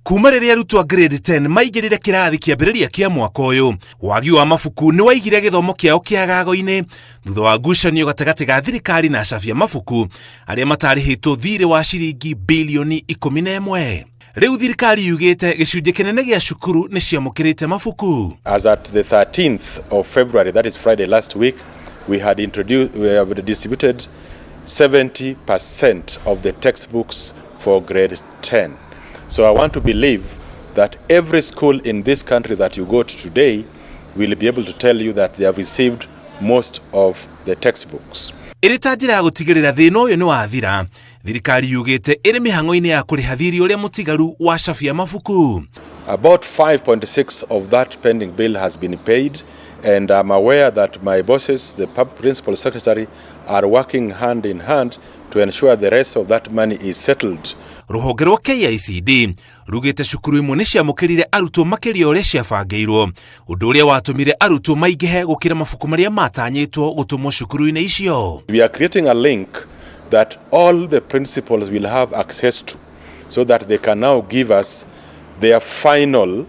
Kuma rĩrĩa arutwo a grade 10 maingĩrire kĩrathi kĩambĩrĩria kĩa mwaka ũyũ, wagi wa mabuku nĩ waigire gĩthomo kĩao kĩagago-inĩ thutha wa ngucanio gatagatĩ ga thirikari na acabi a mabuku arĩa matarĩhĩtwo thirĩ wa ciringi bilioni 11. Rĩu thirikari yugĩte gĩcunjĩ kĩnene gĩa cukuru nĩ ciamũkĩrĩte mabuku. As at the 13th of February, that is Friday last week, we had introduced, we have distributed 70% of the textbooks for grade 10. So I want to believe that every school in this country that you go to today will be able to tell you that they have received most of the textbooks. Ĩrĩ ta njĩra ya gũtigĩrĩra thĩna ũyũ nĩ wathira, thirikari yugĩte ĩrĩ mĩhang'o-inĩ ya kũrĩha thirĩ ũrĩa mũtigaru wa cabi ya mabuku. About 5.6 of that pending bill has been paid, and I'm aware that my bosses, the principal secretary, are working hand in hand to ensure the rest of that money is settled. Rũhonge rwa KICD rugĩte cukuru imwe nĩ ciamũkĩrire arutwo makĩria ũrĩa ciabangĩirwo, ũndũ ũrĩa watũmire arutwo maingĩhe gũkĩra mabuku marĩa matanyĩtwo gũtũmwo cukuru-inĩ icio. We are creating a link that all the principals will have access to so that they can now give us their final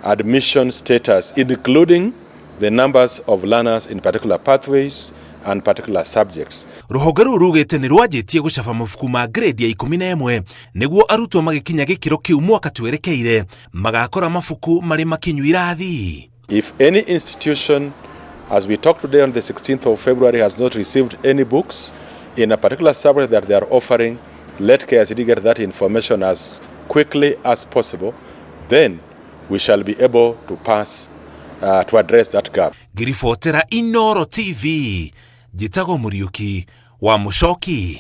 admission status, including the numbers of learners in particular pathways and particular subjects. Rũhonge rũu rugĩte nĩ rwanjĩtie gũcaba mabuku ma grade ya 11 nĩguo arutwo magĩkinya gĩkĩro kĩu mwaka twerekeire magakora mabuku marĩ makinyu irathi. If any institution, as we talk today on the 16th of February, has not received any books in a particular subject that they are offering, let KICD get that information as quickly as possible. Then we shall be able to pass to address that gap. Ngĩribotera Inoro TV, njĩtagwo Mũriũki wa Mũcoki.